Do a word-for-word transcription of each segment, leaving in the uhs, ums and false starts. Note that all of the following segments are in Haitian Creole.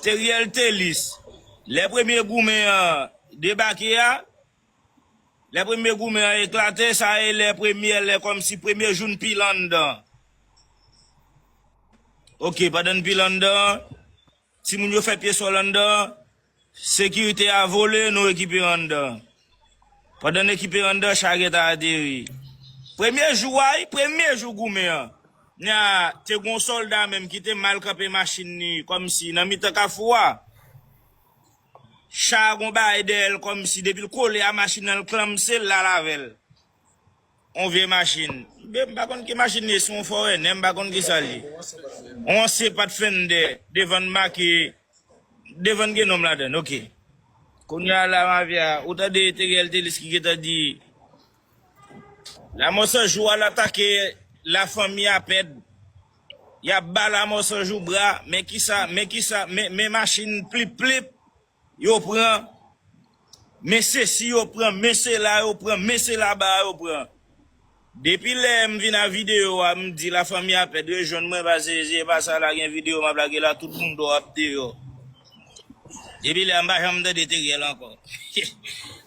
Teriel Telis, lè premye goumen an debake a, lè premye goumen an eklate, sa e lè premye, lè kòmsi premye jou n pile anndan. Oke, pandan n pile anndan, timoun yo fè pye sòl anndan, sekirite a vole, nou rekipere anndan. Pandan n rekipere anndan, cha gentan ateri. Premye jou a, wi, premye jou goumen an, nya, te gon sòlda menm ki te mal kanpe machin li, kòmsi nan mitan kafou a. Cha a gon bagay dèyè l kòmsi depi l kole a machin nan, l klanmse l, l al avè l. On vye machin. Be, m pa konn ki machin li ye, se yon Forerunner, m pa konn ki sa l ye. On se Pathfinder, devan n make, devan n gen non m ladan l, oke. Kounye a la, mafya, ou tande Teriel Telis ki gentan di, Lanmò San Jou al atake lafanmi Apèd. Y ap ba Lanmò San Jou bra, men kisa, men kisa, men, men machin plip plip yo pran, men sesi yo pran, men sela yo pran, men sela ba yo pran. Depi lè m vin a videyo a, m di lafanmi Apèd rejwenn mwen, pase se pa sa la, gen videyo m ap lage la, tout moun dò ap deyò. Depi lè a, m pa janm tande Teriel ankò.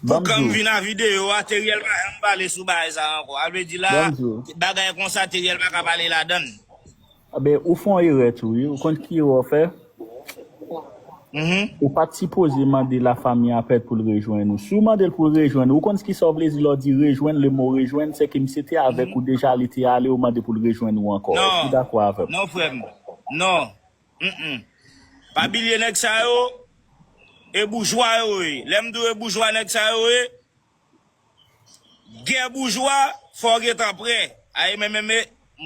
Pou kan m vin a videyo a, Teriel pa janm pale sou bagay sa ankò. A vle di la, bagay konsa, Teriel pa ka pale ladan l. Enben, ou fè yon erè tou, wi. Ou konn ki erè w fè? Ou pa t sipoze mande lafanmi Apèd pou l rejwenn ou. Si w mande l pou l rejwenn ou, ou konn ki sa w vle di lè w di rejwenn, le mo rejwenn, se ke misye te avèk ou deja, li te ale, ou mande pou l rejwenn ou ankò. Èske w dakò avè m? Non, frè m. Non. Mm, mm. Pa bliye nèg sa yo, e boujwa yo ye. Lè m di w e boujwa nèg sa yo ye, gè boujwa, fò w gentan prè. Ay, mwen menm,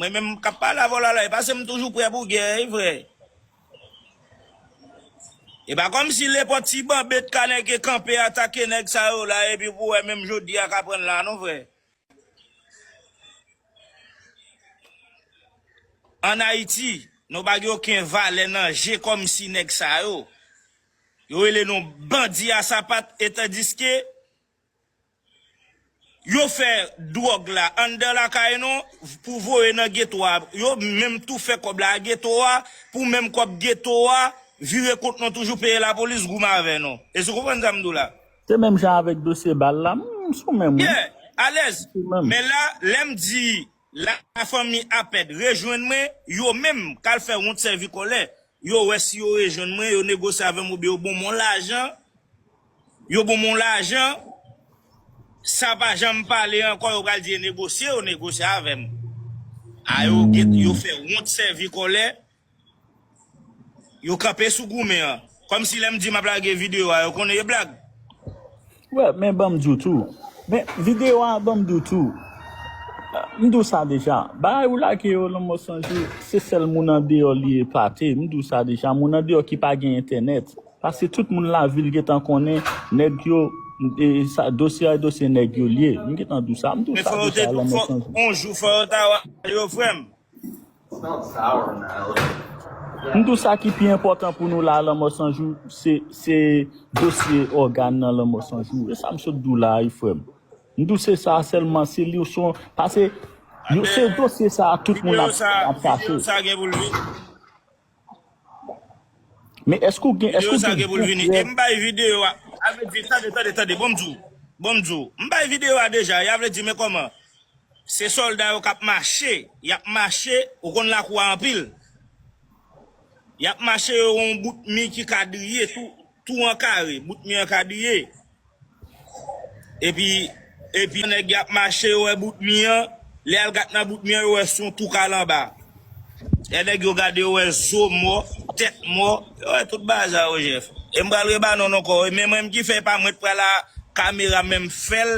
mwen menm k ap pale avè w la, la, e pa se m toujou prè pou gè, wi, frè. E pa kòmsi nenpòt ti banbèt ka nèg ke kanpe atake nèg sa yo la, epi pou w wè menm jodi a ka pran l la, non, frè. Ann Ayiti, nou pa gen okenn valè nan je kòmsi nèg sa yo. Yo rele nou bandi a sapat, e tandiske yo fè dwòg la anndan lakay nou pou voye nan geto a. Yo menm tou fè kòb la a geto a, pou menm kòb geto a vire kont nou toujou peye lapolis goumen avè nou. Èske w konprann sa m di w la? Se menm jan avèk dosye bal la, m sou menm wi. Yeah, alèz. Men la, lè m di lafanmi Apèd rejwenn mwen, yo menm k al fè wont sèvi kòlè, yo wè si yo rejwenn mwen, yo negosye avè m oubyen yo ban m yon lajan, yo ban m yon lajan, sa pa janm pale ankò, yo pral di e negosye, yo negosye avè m. A yo gen, yo fè wont sèvi kòlè, yo kanpe sou goumen an. Kòmsi lè m di m ap lage videyo a, yo konnen e blag. Wè, men ban m di w tou. Men videyo a, ban m di w tou. M di w sa deja. Bagay ou lage yo, Lanmò San Jou, se sèl moun andeyò li eplate. M di w sa deja. Moun andeyò ki pa gen entènèt. Paske tout moun lavil gentan konnen nèg yo, e, sa, dosye a, dosye nèg yo li ye. M gentan di w sa. M di w sa deja, Lanmò San Jou. On jou, fò yo ta wè yo, frè m. M di w sa ki pi enpòtan pou nou la, Lanmò San Jou, se, se dosye ògàn nan Lanmò San Jou. E sa m sot di w la a, wi, frè m. M di w se sa sèlman, se li w son, paske yo, se dosye sa a tout moun ap, ap chache. Men èske w gen, èske w gen bon prèv? E m bay videyo a, a vle di, tande, tande, tande, bon m di w, bon m di w. M bay videyo a deja, a vle di, men kòman? Se sòlda yo k ap mache, y ap mache, ou konn lakou a anpil. Y ap mache, yo yon bout mi ki kadriye, tou, tou an kare, bout mi an kadriye. Epi, epi nèg y ap mache, yo wè bout mi an, lè y al gad nan bout mi an, yo wè se yon tou k al anba. Lè nèg yo gade, yo wè zo mò, tèt mò, yo wè tout bagay sa yo, Jèf. E m pral reba non ankò, e men mwen menm ki fè, e pa mwen k pral a kamera, men m fè l,